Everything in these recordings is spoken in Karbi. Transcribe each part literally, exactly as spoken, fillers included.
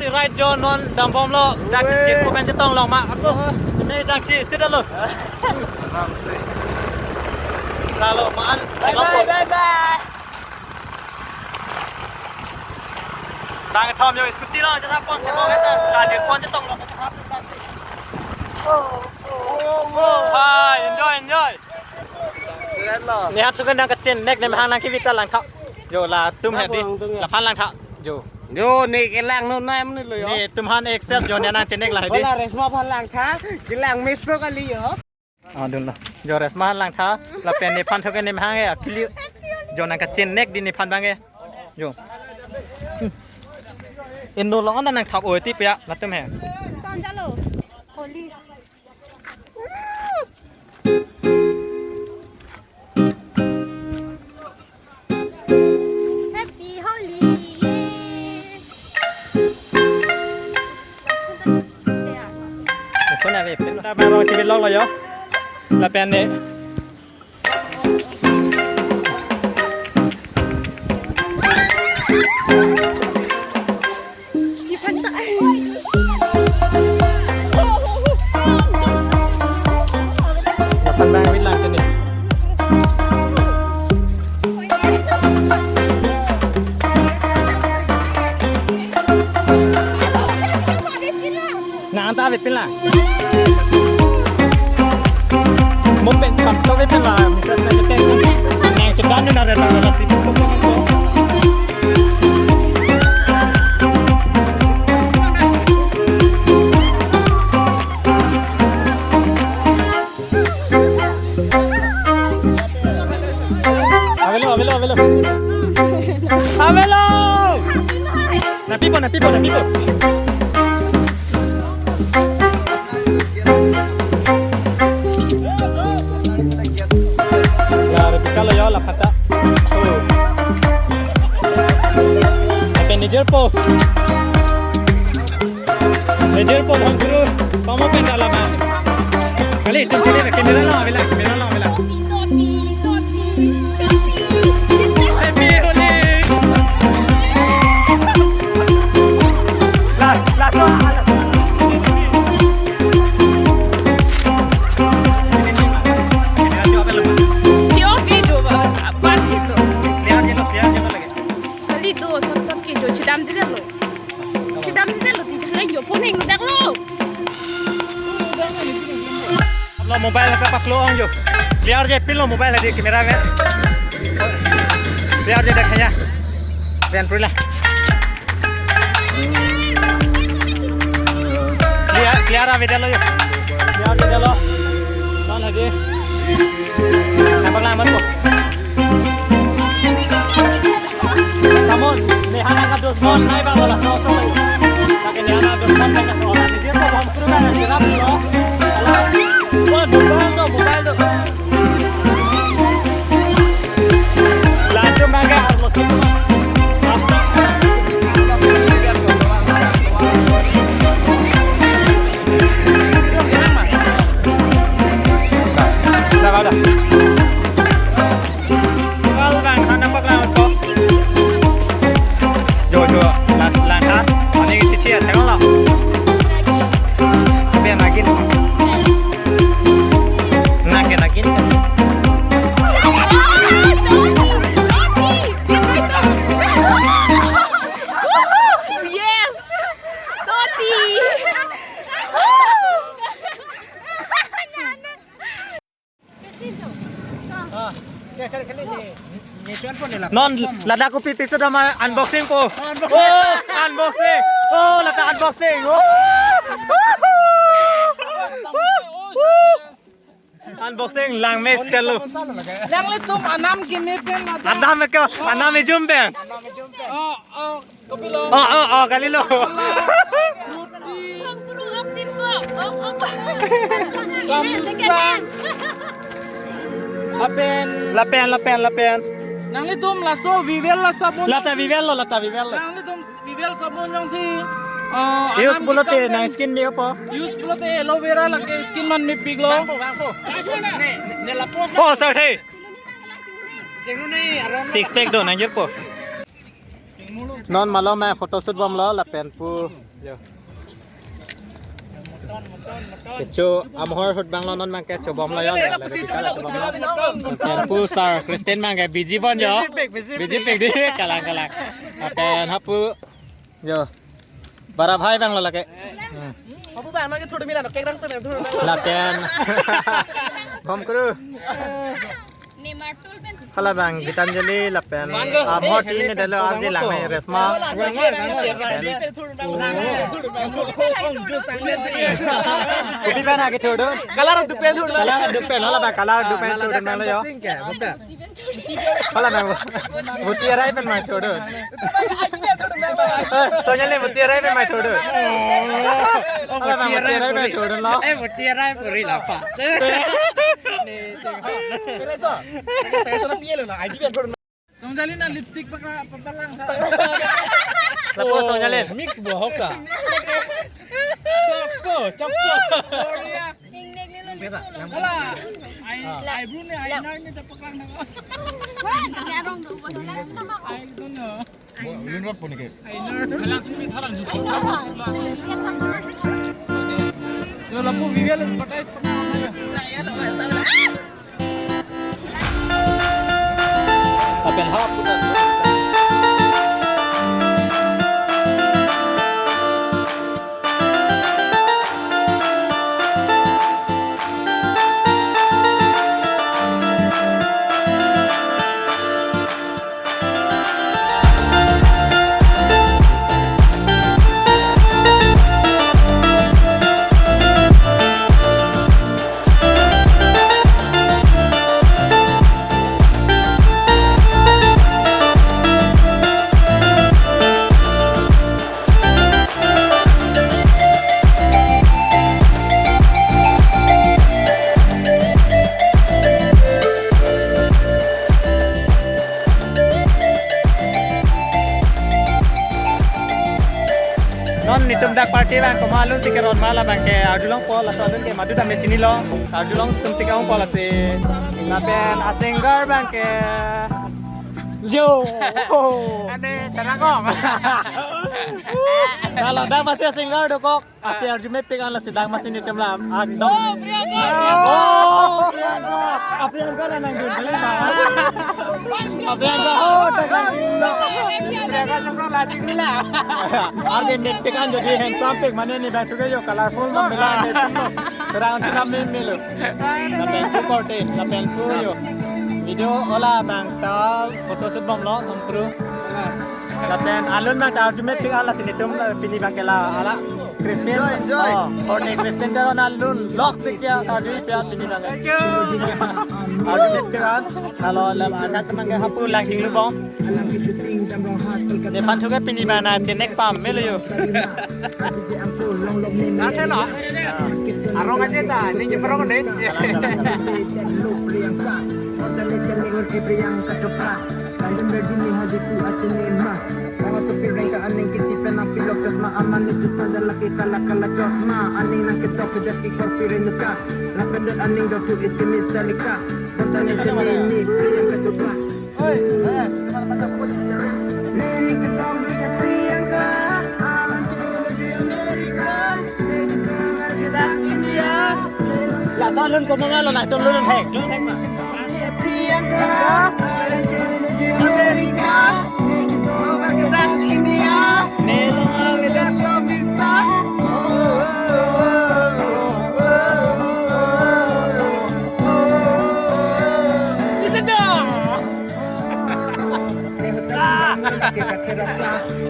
Ride jo non dambomlo, dak Weh. Chirko pen chetong long ma. Ako, ne dak si, sida lo. Aram se. Lalo, maan. Bye bye, bye bye. Tang thom yo scooty lo, jasa pon ke mo ta. Ka chirko pen chetong long. Hai, enjoy, enjoy. Keren lo. Ne hat sukan nangkachin nek ne hang nangkivit ta langtha. Yo, latum hedi. Latum ya. Laphan langtha. Yo. Yo, ne kelang no naim ne lo yo. Netum han excel jo ne nangchinek la hedi. Bola Resma aphan langtha, kelang meso kali yo. Ah, dunlo. Jo Resma aphan langtha, lapen nephan thoke nemhang ya, kili. Jo nangkachin nek di nephan bang ya. Yo. Hmm. Indo long anta nangthap oi ti pia, latum he. Son jalo. Holi. Happy Holi, yeah. Ipon ave, ipon. Ta baru civil lo yo. Lapen ne. Lapan bang win lang tini. Nang anta ave pin lang. Mo pen kam to ave pin lang, misas na ke pen. Nang chedan na reta na ti ko ko ko. Avelo, avelo, avelo. Avelo! Napipo, napipo, napipo. Ya, Rebecca lo ya, la pata. Oh. Apa ni jerpo? Major po bang guru, pamo pen dala bang. Kali itum sini na camera lo, avela, camera lo, avela. Happy Holi. La, la, la, la. Sini, sini, sini. Sini, sini, sini. Sini, sini, sini. Sini, sini, sini. Sini, sini, sini. Clear je lo, clear je lo lagi. Kali do, sab sab ke jo chidam de lo. Chidam de lo, di thala yo phone heng dak lo. Lo mobile ka paklo ong jo. Clear je pin lo mobile di camera me. Clear je dekhaya. Pen prila. Clear, clear ave de lo yo. Clear ave de lo. Non lagi. Nampak laman ko. Namun, ne hana ka dos mon nai ba bola so so. Lagi ne hana dos mon nai ka so. Lagi dia ko bom kru na dia na lo. Wah, mobile tu, mobile tu. Laju maga harus itu. Dah, dah, dah. Wal bang, hana paklang ko. Jo, jo, las langka. Ani kichi ya, tengok lah. Biar makin. Nakin, nakin. Yes! Toti! Non ladak kopi piso dama unboxing po. Oh, unboxing. Oh, lata unboxing. Oh. Unboxing lang mes telo. Langlitum anam kimi pen ladak. Anam ke, anam ejum pen. Oh, oh. Oh, oh, oh, kali lo. Samosa. Lapen. Lapen, lapen, lapen. Nanglitum laso Vivel la sabun. Lata Vivel lo, lata Vivel lo. Nanglitum Vivel sabun jongsi, uh, use anam pulote nang skin me po. Use pulote aloe vera lake skin man mepik lo. Bang po, bang po. Ne, ne lapo. Oh, sir, hey. Six pack do nangjir po. Non malom eh photoshoot bomlo lapen pu. Yo. Kecho amohor shoot banglo, non abang kecho bomlo yo. Lapen pu sir Christian abang ke busy bon yo. Busy pik, busy pik. Busy pik dei, kalang kalang. Lapen hapu yo. Bara bhai banglo lake. Hmm. Hapu abang nang ke thur mila no, kek rang se thur. Lapen. Bom kuru. Hala abang Gitanjali lapen, ah, mor chini dalo arje lang Resma. Kopi abang ke thur do? Color dupen thur. Color dupen, hala abang color dupen thur dolo yo. Hala abang Bhuti Rai pen mai thur do. Eh, Sonjali Bhuti Rai pen mai thur do. Hala abang Bhuti Rai pen mai thur dolo. Eh, Bhuti Rai puri lapa. Sonjali na lipstick pakra papalang sa. Lapu Sonjali. Mix bo hoka. Chokpo, chokpo. Hala, eye, eyebrow ne, eyeliner ne paklang na. Eyeliner. Lun rot po neke. Yo, lapu Vivian advertise. Lapen ha puta. Non netum dak party abang komat alun si keron ma, labang ke arjulongpo, laso alun ke madu dam chinilo, arjulong atum si ke-ongpo lasi. Lapen a-singer abang ke yo. Ane, sarang kong. Kalau dak masih a-singer dokok. Ase arju mepik an lasi dak masih netum lam. Akdom. Oh, Priyanka. Oh, Priyanka. Ah, Priyanka na nangdun kali na. Ah, Priyanka. Oh, dak nangdun. Priyanka sopra lajing nila. Arju mepik an jadi handsome pik mane ne batu ke yo colorful bang mela mepik. Terang tu nam melo. Lapen pu korte, lapen pu yo. Video ola abang ta photoshoot bomlo, thom kru. Lapen alun abang ta arju mepik an lasi netum, eh, pini abang ke la hala Christian. Enjoy, enjoy. Oh, or ne Christian Teron alun lok si ke arju pik an pini abang. Thank you. Arju mepik an. Halo, lam anak teman ke hapu lang jinglu bom. Nephan thu ke pini abang na chenek pam melo yo. Ate lo. Arong aja ta, ini je perong deh. Priyanka, Priyanka Chopra, London Virgin ni hadi ku asinema. Mama sopi rengka aning kichi pen apilok chosma amani tutu jalaki kala kala chosma aning nang ketok kedat ki korpi renuka. Rapendot aning dotu itu Mister Lika. Kota ni tene ni Priyanka Chopra. Oi, eh, teman macam bos. Neng ketok Priyanka, alang chulu di Amerika. Kita India. Laso alun komat lo, laso alun hek, alun hek ma. Priyanka, America, India, America, Lisa. Listen dong.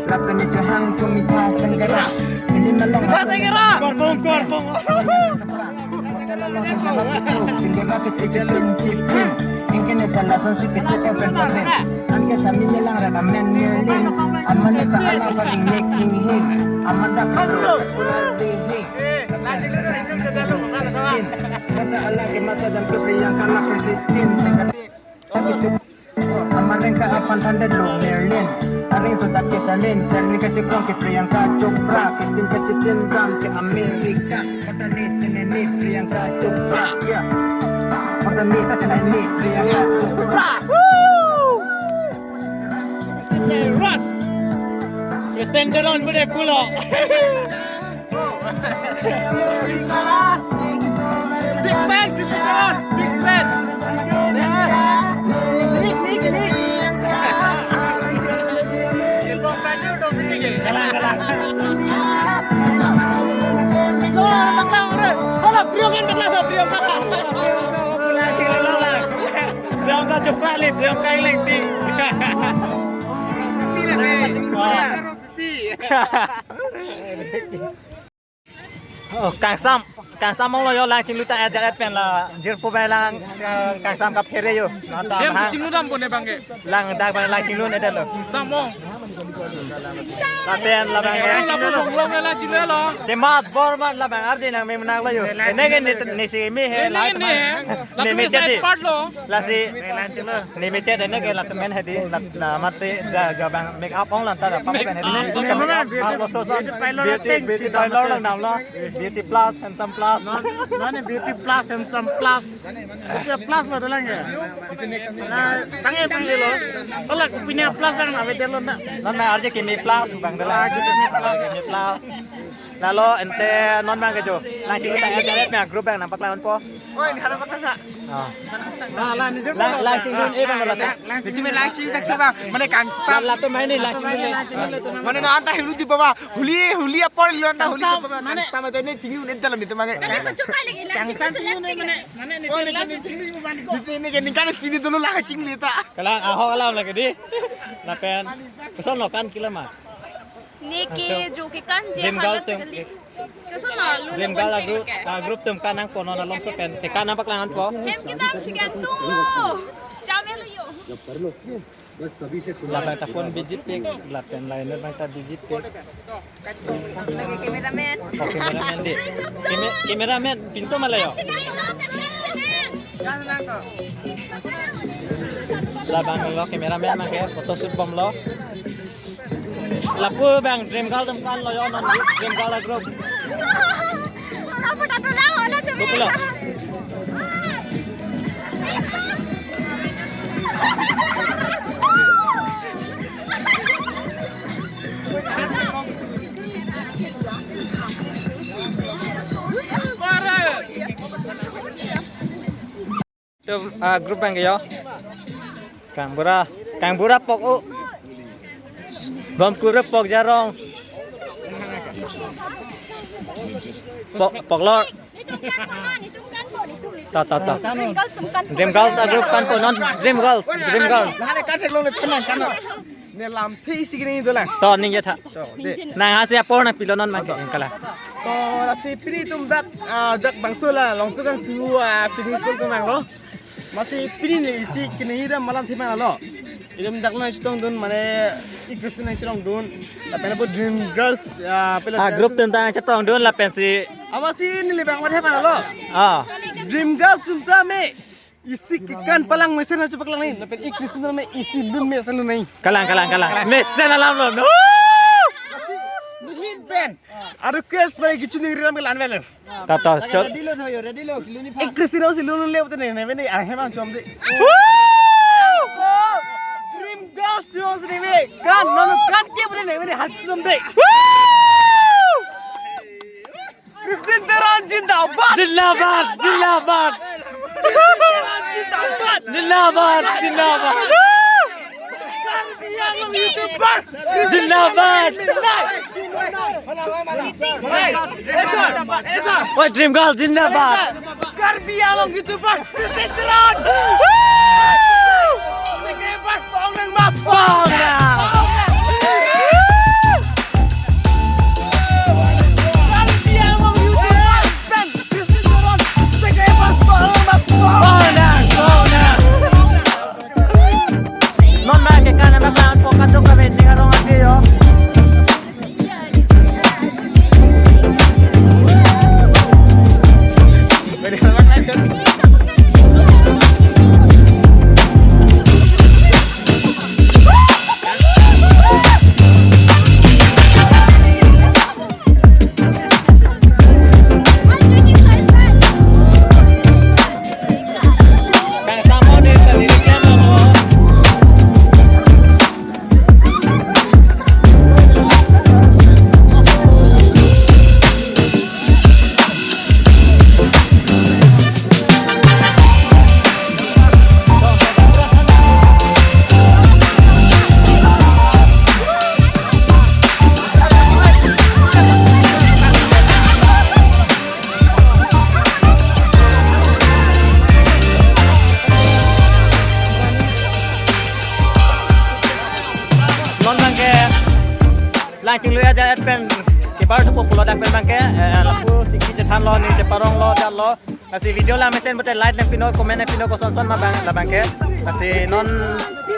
Lapen ni chahang chumi tha sengkara. Ini melong. Tha sengkara. Korpong, korpong. Sengkara ke tiga pin chipin. Ingkene tala son si kecil open open. Anke sami nelang rana men melin. Amane ta ala paling making him. Amada palo. Kota ala ke mata dan putri yang kalah ke Christine. Sengkara. Amareng ka apan than det lo Merlin. Areng so dak ke salin, salin ka chikong ke Priyanka Chopra, Christine ka chitin ram ke America. Kota ni tene ni Priyanka Chopra, yeah. Kota ni tene ni Priyanka Chopra. Woo! Christine Teron. Stand on bude pulo. Big fan, big fan, big fan. Nik, nik, nik. Kalang, kalang. Hola, Priyanka, Priyanka, Priyanka. Priyanka Chopra le, Priyanka Lengti. Oh, kangsam, kangsam onglo yo, lang chinglu ta ajat pen la, jirpo bai lang, eh, kangsam kaphere yo. Nonta Hem mahang. Chinglu dam pone bangke. Lang dak bai lang chinglu ne dalo. Samong. Lapen labang Lang chinglu lo. Bang lang chinglu lo. Chemat bor mat labang arje nang me menak lo yo. Lang Ene ke chinglu ne, lo. Ne si me he, Ene lai ne teman. He. Ne Lapen me side jadi. Part lo. Lasi. Lang chinglu. Ne me chet ene ke la temen hedi la, la mate da gabang make up ong lanta da pang pen hedi. Make up lo so so. Beauty parlor beauty, ateng beauty si parlor damte. Lang dam lo. Beauty plus, handsome plus. Non, non beauty plus, handsome plus. Beauty plus lo dalang ya. Na, tange tange lo. Ola kupinia plus bang na bete lo na. Non na arje kimi plus bang dalang. Arje kimi plus. Kimi plus. Lalo ente non bang ke jo. Lang chinglu ta, eh, eh, eh, group bang nangpaklang po. Oh, ini hana patang na. Ah. Lang, lang chinglu e bang la. Lang chinglu lang chinglu ta kiba. Mane kangsam. La to mane lang chinglu le. Mane non ta hulu di baba. Huli, huli apor lo ta huli di baba. Kangsam, mane kangsam aja ne chinglu ne dalam itu mane. Kangsam chinglu ne mane, mane ne Oh, ne lang chinglu ban ko. Ini ke ningkan sini dulu lang chinglu ta. Kalang ahok alam lagi di. Lapen. Koson lo kan kila ma. Neke jo kekan je Dream Girl halat atum. Kali. Koson lo lu Dream Girl a group, ke. A group atum kan nangpo non along so pen. Te kan nangpaklang po. Hem kedam si kan tung lo. Jam lo yo. Labang ta phone bijit pik, lapen liner bang ta bijit pik. Lagi cameraman. Oh, cameraman di. Keme-, cameraman pintu mana yo? Labang lo cameraman nang ke photoshoot bom lo. Lapu bang Dream Girl atum kan lo yo non Dream Girl a group. Lapu lo. Tum, ah, group bang yo. Kangbura, kangbura pok o. Bom kuru pok jarong. Pok, pok lor. Ta, ta, ta. Dream Girls a group kan po non. Dream Girls, Dream Girls. Lahai kan theklong le thanan kan. Ne lamthe isi kini dolang. To ningje tha. To, de. Nang hasi apor nangpilo non mangke kalang. To lasi pini itum dak, ah, dak bangso la longso kangthu, ah, pini school atum vanglo. Lasi pini ne isi kini hira malam thima lo. Itum dak nangchetongdun mane ik Christian nangchetongdun. Lapen lapu Dream Girls, ah, pela Ah, group atum ta nangchetongdun lapensi. Amatsi neli bang mathe ma lo. Ah. Dream Girls atum ta me. Isi kekan palang mesen aja paklang nangji. Lapen ik Christian atum me isi lun mesen lun nangji. Kalang, kalang, kalang. Mesen alam lo, no. Lasi, mihin pen. Aru kes bai kichuni rilam ke lan velo. Ta, ta, Lagi chot. Ready lo tho yo, ready lo, kiluni pha. Ik Christian si lun lun le pute ne, ne, ne, ah, hem ang chom de. Woo! Oh, Dream Girls chom si ne, kan, non kan ke pute ne, ne, hat chom de. Woo! Christian Teron zindabad. Zindabad, zindabad. Christian Teron zindabad. Zindabad, zindabad. Karbi Anglong YouTubers. Zindabad. Hey, hey, sir. Hey, sir. Oi, Dream Girl zindabad. Karbi Anglong YouTubers. Christian Teron. Subscribers, paong nang ma, paong nang. Paong nang. Non bang ke kan anak lawan po kadok kami tinggal orang aja yo. Lo dak pen abangke, eh, lapu chingki chethanlo, ning cheparonglo, jatlo. Lasi video langmesen pute like nangpinoi, comment nangpinoi, koson son ma abang, labangke. Lasi non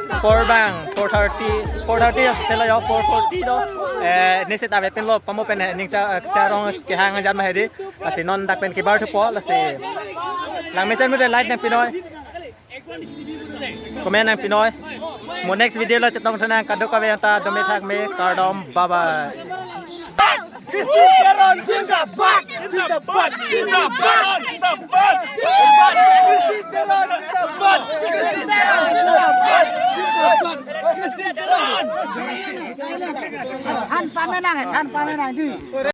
apor abang, four thirty, four thirty selo yo, four forty do. Eh, neset ave pinlo, pamo pen he, ning cha, charong kehang jat ma hedi. Lasi non dak pen kebar thupo, lasi langmesen pute like nangpinoi, comment nangpinoi. Mo next video lo chetong thanang, kadokave anta dome thakme, kardom, bye bye. Christine Teron zindabad! Zindabad! Zindabad! Zindabad! Christine Teron zindabad! Christine Teron zindabad! Zindabad! Christine Teron! Than pamenang, than pamenang di.